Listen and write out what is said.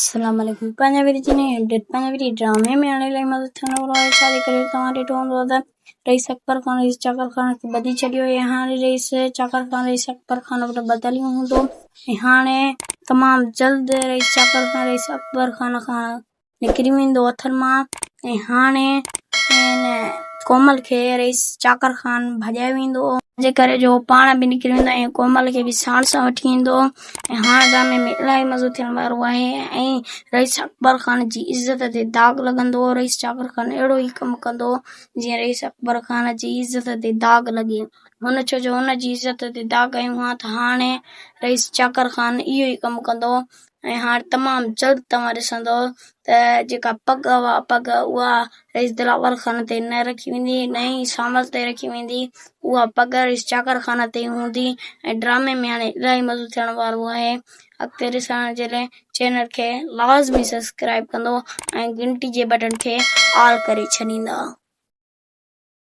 السلام عليڪم پنجابي جي نئين اپڊيٽ پنجابي ڊرامي ۾ هاڻي الائي مزو ٿيڻ وارو آهي ڇا جي ڪري توهان ڏٺو هوندو ته رئيس اڪبر خان رئيس چاڪر خان کي ٻڌي ڇڏيو آهي هاڻي رئيس چاڪر خان رئيس اڪبر خان وٽ ٻڌل ئي هوندو ۽ هاڻي تمام جلد رئيس چاڪر خان رئيس اڪبر خان کان نڪري ويندو هٿن مان ۽ هاڻي ڪومل کي رئيس چاڪر خان ڀڄائي ويندو. جي ڪري جو هو پاڻ به نڪري ويندو ۽ ڪومل کي به ساڻ سان وٺي ايندو ۽ هاڻ ڊرامي ۾ الاهي مزو ٿيڻ وارو آهي ۽ رئيس اڪبر خان جي عزت تي داغ لڳندو رئيس چاڪر خان اهڙو ئي ڪم ڪندو جيئن رئيس اڪبر خان جي عزت تي داغ لڳي هن ڇو جو هن جي عزت تي داغ هنيو آهي ته هاڻي رئيس چاڪر خان اهو ئي ڪم ڪندو ۽ هاڻ تمام جلد توهان ڏسندو ته جيڪا پڳ اها پڳ اها رئيس دلاور خان تي نه رکي ويندي نه ئي سانول تي رکي ويندي اها پڳ رئيس چاڪر خان تي هوندي ۽ ڊرامي ۾ هاڻي الاهي مزو ٿيڻ وارو آهي اڳتي ڏسڻ جي لاء چينل کي لازمي سبسڪرائب ڪندو ۽ گهنٽي جي بٽڻ کي آل ڪري ڇڏيندا.